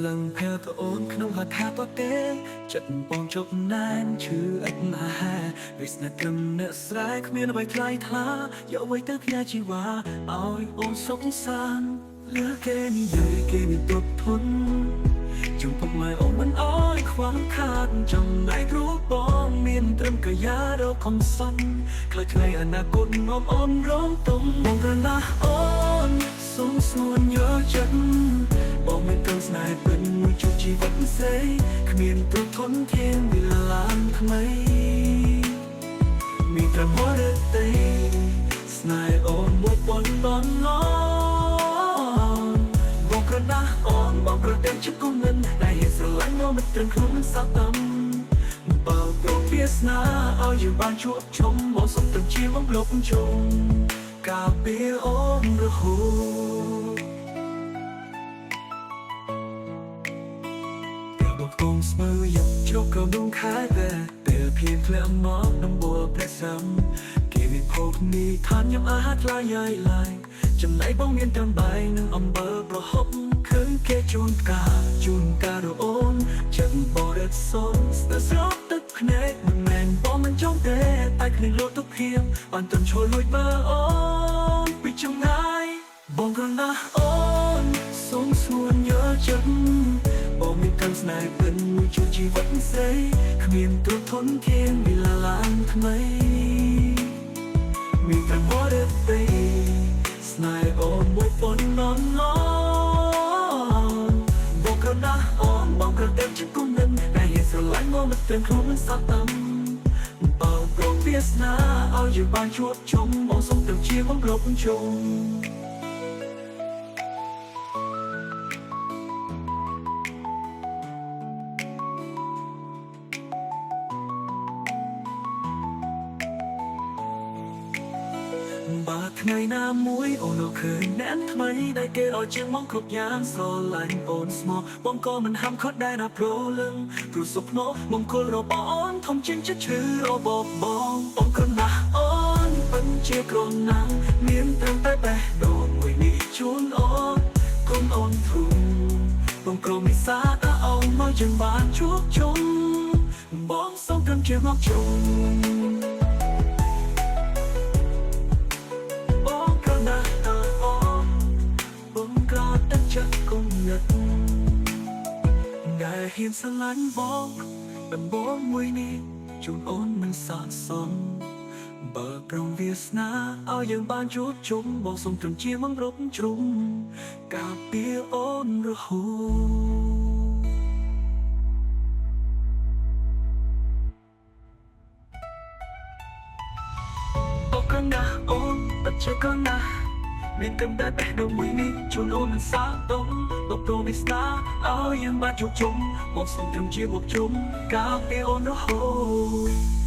លឹងភែតអូនក្នុងហថាតទេចិត្តបងជប់ណែនឈឺឥតអាហារវាសនាត្រឹមអ្នកស្រែគ្មានអ្វីថ្លៃថ្លាយកអ្វីទៅផ្ញើជីវ៉ាឲ្យអូនសុខសាន្តលើគេនិយាយគេមានទប់ធន់ជុំពុកម៉ែអូនមិនអោយខ្វះខាតចំណែករូបបងមានត្រឹមកាយារកខំសន់ខ្លាចថ្ងៃអនាគតងំអូនរងទុំបងក្រណាស់អូនសូមស្ងួនយកចិត្ត បងមានត្រឹមស្នេហ៍ពិតមួយជួបជីវិតស្រីគ្មានទ្រព្យធនធានវិឡានថ្មីមានត្រឹមហរតីស្នេហ៍អូនមួយប៉ុនបងឡបងក្រដាស់អូនបងប្រទេសជាគុំនិនដែលហ៊ានស្រឡាញ់មកមិនត្រឹមខ្លួនមិនសតំបើប្រវាសនាឲ្យយើងបានជួបជុំបងសុំត្រឹមជាបងលុបជុំការពារអូនរហូត ព្រះបង្គំស្មើយកជ្រកក្រោមខែពេលភៀងធ្លាក់មកដំបូលព្រះសឹមគេវិភពនេះឋានញ៉ាំអាហារថ្លៃយាយឡាយចំណែកបងមានទាំងបាយនិងអំបិលប្រហុកឃើញគេជូនផ្កាជូនការអូនចិត្តបរិសុទ្ធស្ទើរស្រក់ទឹកភ្នែកមិនមែនបងមិនចង់ទេតែគ្មានលក់ទុកភៀងបានត្រឹមឈរលួចមើលអូនពីចម្ងាយបងក្រណាស់អូនសូមស្ងួនយកចិត្ត បងមានកម្មស្នេហ៍ពិតមួយជួបជីវិតស្រីគ្មានទ្រព្យធនធានវិឡាឡានថ្មីមានតែវរតីស្នេហ៍អូនមួយប៉ុនននឡបងក្រដាស់អូនបងក្រតែជាគុំនឹងតែហ៊ានស្រឡាញ់មកមិនត្រឹមខ្លួនមិនសតំបើប្រវាសនាឲ្យយើងបានជួបជុំបងសូមទៅជាបងលុបជុំ បើថ្ងៃណាមួយអូននៅឃើញអ្នកថ្មីដែលគេឲ្យជាងមកគ្រប់យ៉ាងស្រឡាញ់អូនស្មោះបងក៏មិនហាមឃាត់ដែរណាព្រលឹងព្រោះសុខនោះមង្គលរបស់អូនធំជាងចិត្តឈឺរបស់បងបងក្រណាស់អូនពិនជាក្រណាំងមានត្រឹមតែបេះដូងមួយនេះជូនអូនគុំអូនធំបងក្រុមមិសាតអូនមកយើងបានជួបជុំបងសូមត្រឹមជាមកជុំ បងក្រណាស់តើអូនបងក្រទឹកចិត្តគុំនឹកដែលហ៊ានស្រឡាញ់បងដំបងមួយនេះជូនអូនមិនស័ក្តិសមបើប្រងវាសនាឲ្យយើងបានជួបជុំបងសូមត្រឹមជាមង្រុកជ្រុំការពារអូនរហូតអូក្រណាស់អូនបាត់ជាក្រណាស់ មានត្រឹមតែបេះដូងមួយនេះជូនអូនមិនសាទមលោកព្រមវាសនាឲ្យយើងបានជួបជុំមកសូមត្រឹមជាមកជុំការពារអូនរហូត